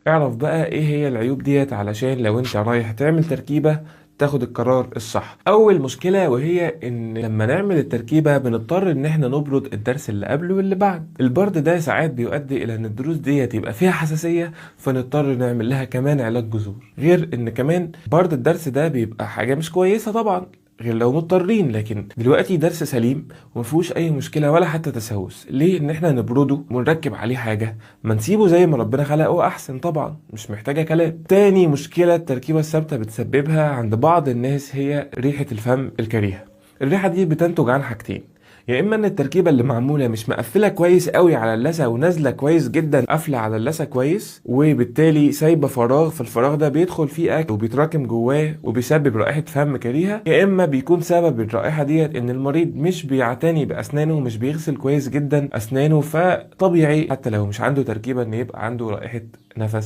اعرف بقى ايه هي العيوب ديت علشان لو انت رايح تعمل تركيبة تاخد القرار الصح. اول مشكلة وهي ان لما نعمل التركيبة بنضطر ان احنا نبرد الضرس اللي قبله واللي بعد. البرد ده ساعات بيؤدي الى ان الضروس ديت يبقى فيها حساسية، فنضطر نعمل لها كمان علاج جذور. غير ان كمان برد الضرس ده بيبقى حاجة مش كويسة طبعا غير لو مضطرين، لكن دلوقتي درس سليم ومفيهوش اي مشكلة ولا حتى تسوس، ليه ان احنا نبرده ونركب عليه حاجة؟ ما نسيبه زي ما ربنا خلقه احسن، طبعا مش محتاجه كلام. تاني مشكلة التركيبة الثابتة بتسببها عند بعض الناس هي ريحه الفم الكريهة. الريحة دي بتنتج عن حاجتين، يا اما ان التركيبة اللي معمولة مش مقفلة كويس قوي على اللثة ونازلة كويس جدا قافله على اللثة كويس، وبالتالي سايبه فراغ، فالفراغ ده بيدخل فيه اكل وبيتراكم جواه وبيسبب رائحة فم كريهة، يا اما بيكون سبب الرائحة ديت ان المريض مش بيعتني باسنانه ومش بيغسل كويس جدا اسنانه، فطبيعي حتى لو مش عنده تركيبه ان يبقى عنده رائحة نفس